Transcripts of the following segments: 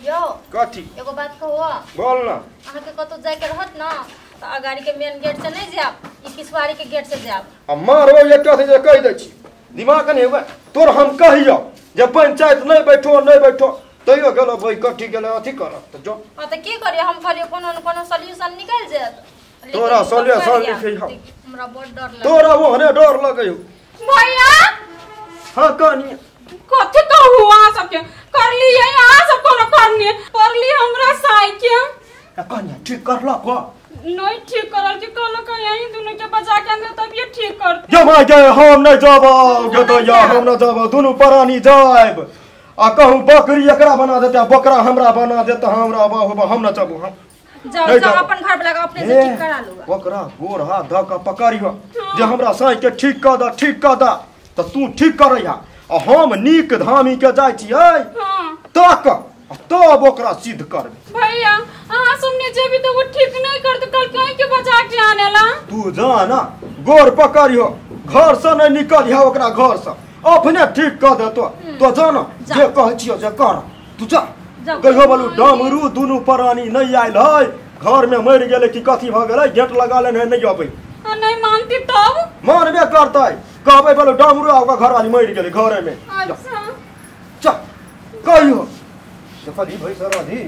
यो कथी एगो बात कहू? बोल ना। अहाँ के कतौ जाय के रहत ना त अगाड़ी के मेन गेट से नहीं जाब, ई पिछवाड़ी के गेट से जाब। आ मारबो एक अथी जे कहि दै छी, दिमाग नहीं हुए तोर। हम कहियो जे पंचायत नहीं बैठो नहीं बैठो, तैयो गेलो भाई कथी गेलो अथी कर त जो। हां त की करियो, हम कहलियो कोनो न कोनो सॉल्यूशन निकल जायत। तोरा सॉल्यूशन लिखै हम, हमरा बहुत डर लगे। तोरा ओहने डर लगै हो भैया। हां कनिया कथी कहू अहाँ सबके करली है, अहाँ सब कोनो करनी पड़ली हमरा साइकिल कनिया ठीक करल को नहीं ठीक करल के कहलो के यही दोनों के बजा के अंदर तब ये ठीक कर। जब आ जाए हम नहीं जाब गो या हम न जाब, दोनों प्राणी जाब। आ कहू बकरी एकरा बना देते, बकरा हमरा बना देते, हमरा बाबू हम न जाबू। हम जाओ जाओ अपन घर वाला अपने से ठीक करा लूगा। बकरा गोर हाथ ध के पकड़ियो जे हमरा साई के ठीक कर द, ठीक कर द त तू ठीक करैहा आ हम नीक धामी के जाय छियै। हां तक तब ओकरा सिद्ध करबे। भैया अहाँ सुनने जेबी तो वो ठीक नहीं करते, कल कहीं के बजा के आनेला। तू जा ना गोर पकड़ियो, घर से नहीं निकलियो, ओकरा घर से अपने ठीक कर देतो। तो जा ना जे कहै छियो जे कर, तू जा। कहियो बोलू डमरू दुनू प्राणी नहीं आयल है, घर में मरि गेलै कि कथी भ गेलै, गेट लगा लेने है नहीं अबै। नहीं मानती तब मानबे करतै, कहबै बोलू डमरू आ ओकर घरवाली मरि गेलै घरे में। अच्छा चल कहियो देखली भाई सर अधी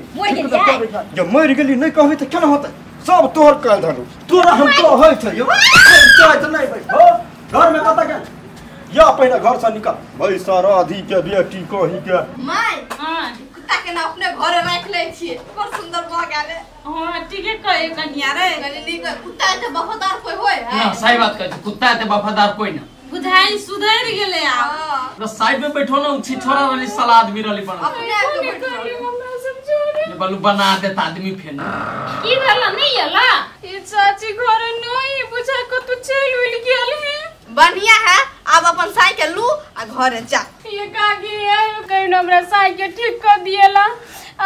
जे मरि गेली नहीं कहबै त केना होतै, सब तोहर काल धरू तोरा हम कहै छै यौ पंचायत नहीं बैठो घर में कत गेल या पहिने घर से निकल। भाई सर अधी के बेटी कही के my कुत्ता के ना अपने घरे राख ले छी, बड़ सुंदर भ गेले। हां ठीके कहे कनिया रे, कनी नीक कुत्ता ते वफादार कोई होय है ना। सही बात कहै कुत्ता ते वफादार कोई ना। बुझाई सुधर गेले आब। न साइड में बैठो ना, छी छोरा वाली साला आदमी रहली बन अपने के बैठो ये बलू बना देता आदमी फेन। की भेल नहीं आला ई चाची घर नहीं बुझा को तू चल उल गेल है। बढ़िया है, अब अपन साइकिल लू आ घरे जा। ये कागी है कहीं हमरा साइकिल ठीक कर दिएला।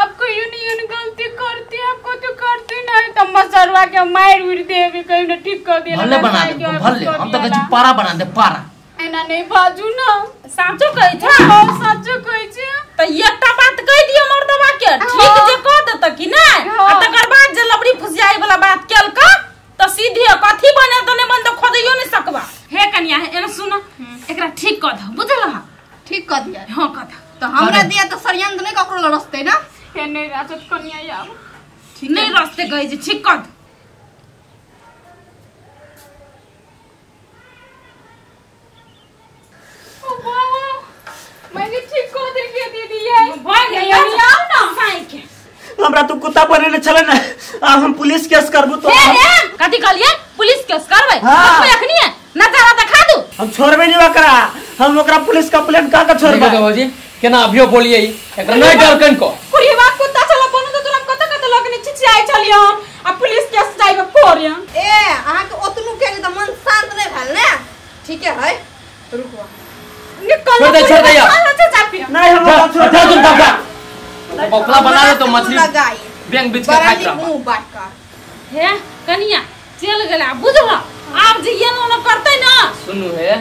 अब कोई नहीं गलती करती, आपको तो करती नहीं त मसरवा के मार उड़ देबी कहीं न ठीक कर दिएला। भले बना दे भले, हम त कछु पारा बना दे पारा। एना नहीं बाजू ना, साचो कहै छ। हां साचो कहै छ। त एकटा बात कह दियो मर्दवा के ठीक जे कह देत कि नै, आ तकर बाद जे लबड़ी फुसियाई वाला बात केलका त सीधे कथी बने त नै बन त खोजइयो नै सकबा। हे कनिया एना सुन, एकरा ठीक क द बुझल? हां ठीक क दिया। हां क द त हमरा दिया त षड्यंत्र नै ककरो लड़सतै ना। हे नै राजत कनिया आब ठीक नै रास्ते गई जे ठीक क द। ओ बाबा मैंने ठीक क देलिए दीदी ये भय गेल आओ ना साइकिल। हमरा तू कुत्ता बनेने छले ना, आ हम पुलिस केस करबू तो। हे कथी कहलिए? पुलिस केस करबै? हां अखनी नजारा देखा दू। हम छोड़बे नहीं ओकरा, हम ओकरा पुलिस कंप्लेंट का के छोड़बे। बाबूजी केना अभियो बोलिए एकरा नहीं डर कन को कुड़ीवा कुत्ता चला बनु त तोरा कत कत लगने चिचियाई छलियो आ पुलिस केस जाइबे कोरिया। ए अहाँ के ओतनु के त मन शांत नहीं भेल ने। ठीक है रुको निकल छोड़ दे छोड़ दे यार। नहीं हम ओकरा छोड़ दे तुम बाबा बकला बना दे तो मछली बैंक बीच के खाइत रह मुंह बाका। हे कनिया चल गेला बुझल, आब जे एना ओना करतै ना। सुनू हे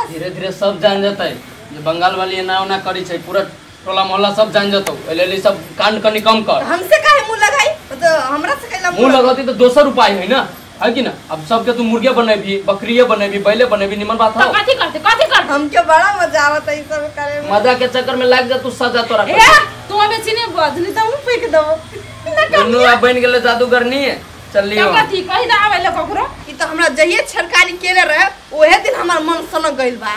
धीरे धीरे सब जान जतै जे बंगाल वाली एना ओना करी छै, पूरा टोला मोहल्ला सब जान जतौ। एले ले सब कांड कनी कम कर। हमसे काहे मुंह लगाई? तो हमरा से कैला मुंह लगती तो दोसर उपाय है ना, है कि ना? अब सबके तू मुर्गे बनेबी, बकरिये बनेबी, बैले बनेबी, निमन बात हो। कथी करते कथी करते? हमके बड़ा मजा आवत है ई सब करे में। मजा के चक्कर में लाग जा तू सजा तोरा। ए तू हमें चिने बजनी त हम फेंक दबो। दुनू अब बन गेले जादूगरनी। चलियो कथी कहि द आवे ले ककरो। ई त हमरा जहिए छड़कारी केले रहे ओहे दिन हमर मन सनक गइल बा,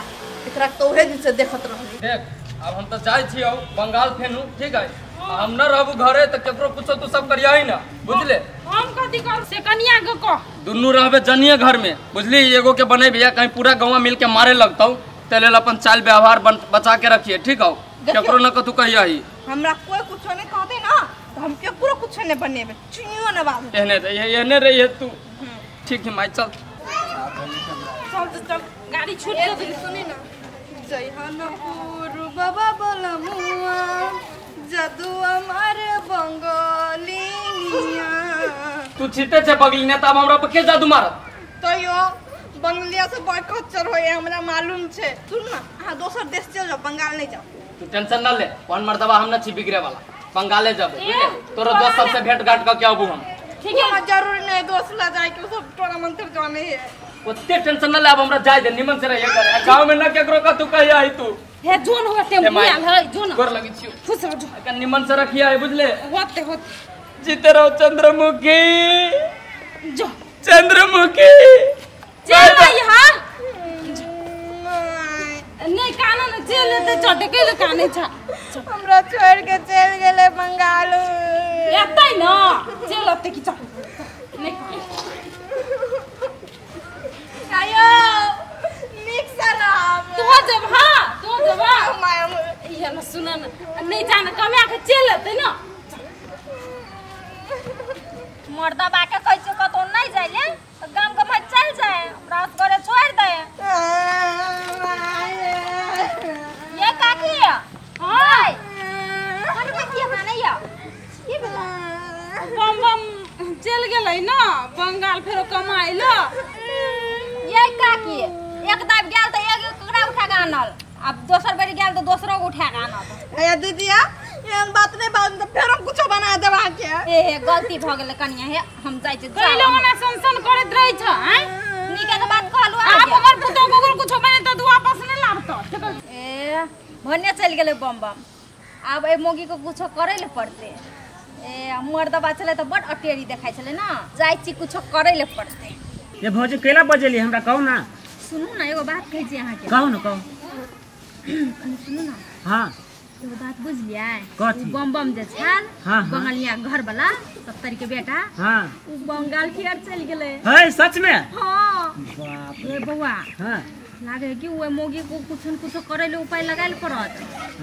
एकरा त ओहे दिन से देखत रहली। देख अब हम त जाय छियौ बंगाल फेनु, ठीक है? हम न रहबू घरे त केकरो कुछो तू सब करिया ही ना, बुझले? हम कथी कर से कनिया के कह दुनू रहबे जनिए घर में, बुझली? एगो के बनेबी कहीं पूरा गांव मिल के मारे लगतौ, ते लेल अपन चाल व्यवहार बचा के रखिए, ठीक हो? केकरो न कतू कहिया ही। हमरा कोई कुछो नहीं कहते ना तो हम केकरो कुछो नहीं बनेबे, चुनियो न बाबू। एहने एहने रहिए तू, ठीक है माई? चल चल चल गाड़ी छूट गेल। सुनी ना जय हनपुर बाबा बोलमुआ जादू हमारे बंगालिनिया। तू छीते छे बगली ने तब हमरा पर के जादू मारत? तैयो बंगलिया से बड़ खच्चर होय हमरा मालूम छे। सुन ना अहाँ दोसर देश चल जाओ, बंगाल नहीं जाओ। तू टेंशन ना ले, कौन मर्दबा हम ना छी बिगड़े वाला। बंगाले जब बुझले तोरो दोस्त सबसे भेंट घाट क के आबू हम। ठीक है जरूरी नहीं दोस्त ला जाए के सब टोना मंत्र जाने है। ओते टेंशन न ले अब हमरा जाय दे निमन से रहिए कर गांव में न केकरो का तू कहिया आई तू हे जोन होते मुआल है जोन गोर लगी छियो खुश रह जो का निमन से रखिया है बुझले होते होते जीते रहो चंद्रमुखी जो चंद्रमुखी चल भाई हां नहीं काना न चल ते चटके ले काने छ हमरा छोड़ के चल गेले बंगाल एतै न चल ओते की चल नहीं आयो मिक्सर तू जब हां तू जब ये न सुन न नहीं जान कमा के चल एतै न मर्दा बाके कहै छै कतौ नहीं जाइले त गाम के मत चल जाए हमरा घरे छोड़ दे। ये काकी हां अरे की माने या की भेला बम बम चल गेलै न बंगाल फेरो कमाइल। ये काकी एक दाब गेल त एक ककरा उठा के आनल अब दोसर बेर गेल त दोसरो के उठा के आनल। ए दीदिया एहन बात नहीं बात त फेरो कुछो बना देबा के। ए गलती भ गेलै कनिया हे हम जाइ छी कइलो मना सनसन करैत रहै छ हैं नीके के बात कहलु आप हमर पुतो गोगल कुछो बने त तू वापस नहीं लाबत। ए भन्ने चल गेलै बम बम आब ए मोगी के कुछो करै ले पड़ते। ए मर्दबा छलै त बड अटेरी देखाइ छलै न जाइ छी कुछो करै ले पड़ते। ये भौजी केला बजेली हमरा कहू ना। सुनू ना एगो बात कहै छी अहाँ के। कहू ना कहू। सुनू ना। हां एगो बात बुझलियै कथी? बम बम जे छल हाँ, बंगलिया घर वाला सत्तरी के बेटा हां उ बंगाल फेर चल गेलै। है सच में? हां बाप रे बौआ। हां लागे कि ओए मोगी को कुछ न कुछ करै ले उपाय लगाइल पड़त।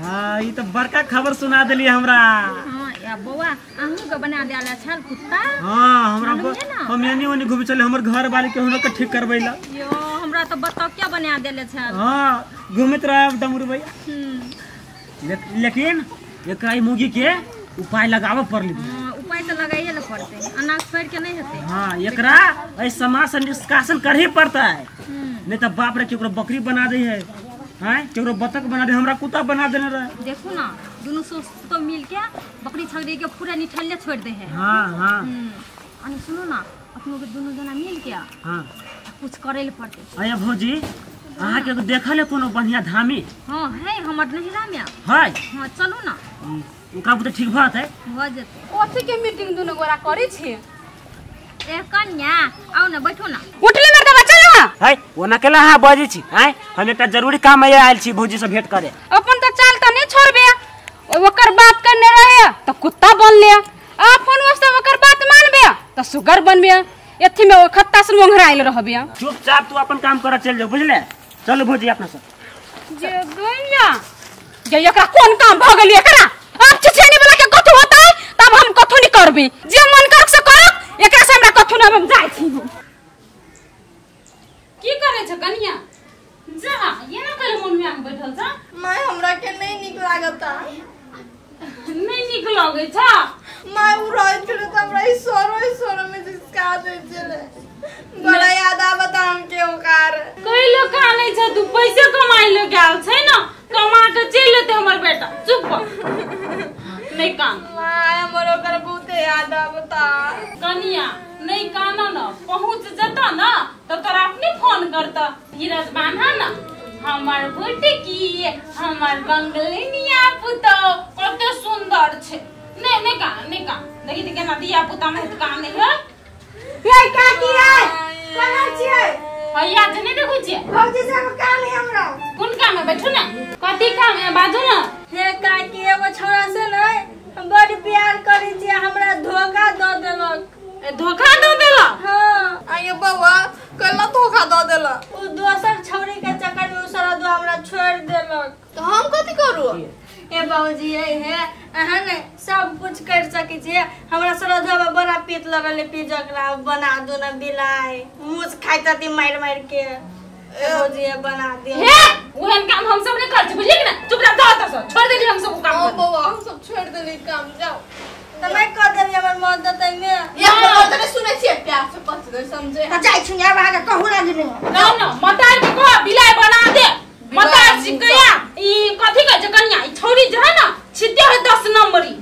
हां ई त बड़का खबर सुना देली हमरा। हां या बौआ अहूं के बना देला छल कुत्ता। हां हमरा हम एनी ओनी घुमे चले हमर घर वाली के हुनका ठीक करबैला। यो हमरा त बताओ क्या बना देले छल। हां घुमत रह डमरू भैया। लेकिन एकरा ई मुगी के उपाय लगावे पड़ली। हां उपाय त लगाइए ले पड़ते अनाज छोड़ के नहीं हेतै। हां एकरा एई समाज से निष्कासन करही पड़ता है नहीं त बाप रे केकरो बकरी बना दे है हैं केकरो बतख बना दे हमरा कुत्ता बना देने रहे। देखू ना दोनों सोच तो मिल के बकरी छगड़ी के पूरा निठल्ले छोड़ दे है। हां हां अनि सुनो ना अपनो के दोनों जना मिल के हां कुछ करे ले पड़ते। अरे भौजी अहाँ के देखल है कोनो बढ़िया धामी? हां है हमर नहिरा में है। हां चलू ना ओकरा बुते ठीक बात है भ जेतै। कथी के मीटिंग दुनो गोरा करै छी? ए कन्या आउ ना बैठो ना। उठले मर्दबा चल ना। है ओना केला अहाँ बजै छी हैं हम एकटा जरूरी काम में आयल छी भौजी से भेंट करे। अपन त चाल त नहीं छोड़बे ओकर बात करने रहे त कुत्ता बनले आ फोन वास्ते ओकर बात मानबे त सुगर बनबे एथी में खत्ता से मोंघराइल रहबे। चुपचाप तू अपन काम कर चल जो बुझले। चलो भौजी अपना सब जे दुनिया जे एकरा कोन काम भ गेल एकरा अब चिछेनी वाला के कथु होतै तब हम कथु नहीं करबे जे मन कर से करब एकरा से हमरा कथु न हम जाय छी। की करे छ कन्या जा ये ना कल मन में हम बैठल छ। माय हमरा के नहीं निक लागता। नहीं निक लागे छ? माय उ रहै छले त हमरा ई सोरो में जिसका दे छले बड़ा याद आवत हमके ओकार। कइलो कानै छ तू पैसे कमाइ ले गेल छै न कमा के चल लेते हमर बेटा चुप नहीं कान। माय हमर ओकर बहुत याद आवता। कनिया नहीं काना न पहुंच जता न त तोरा अपने फोन करता धीरज बान्हा न हमर बुटकी हमर बंगलिनिया पुतो कते सुंदर छै। नहीं नहीं कान नहीं कान देखी त केना दिया पुता में त कान नहीं है। ये काकी है कोना छियै? हैया जे नहीं देखै छियै भौजी से काम है हमरा। कोन काम है बैठू ना कथी काम है बाजू ना। हे काकी एगो छोरा से नै हम बड़ प्यार करै छियै हमरा धोखा द देलक। ए धोखा द देलक? हां आये बौआ कल्ला धोखा द देलक उ दोसर छौरी के चक्कर में उ सरदवा हमरा छोड़ देलक त हम कथी करू? ए बाबूजी ए हे अहाँ ने सब कुछ कर सकै छियै हमरा सरदवा बड़ा पीत लगल पीजकरा बना दो ना बिलाई मुछ खाइत ती मार मार के। ए बाबूजी ए बना दे। हे ओहन काम हम सब नहीं कर छी बुझली कि ना चुप रह जा त छोड़ देली हम सब काम। ओ बौआ हम सब छोड़ देली काम जाओ त मैं कर देली हमर मदद में। ये मदद नहीं सुनै छियै प्यार से पछ दे समझे त जाइ छी आब आगे कहू ना जे ना ना मतार के कह बिलाई बना दे मतार जी कया ई कथी कहै छै कनिया ई छौरी जे है ना छिते है 10 नंबरी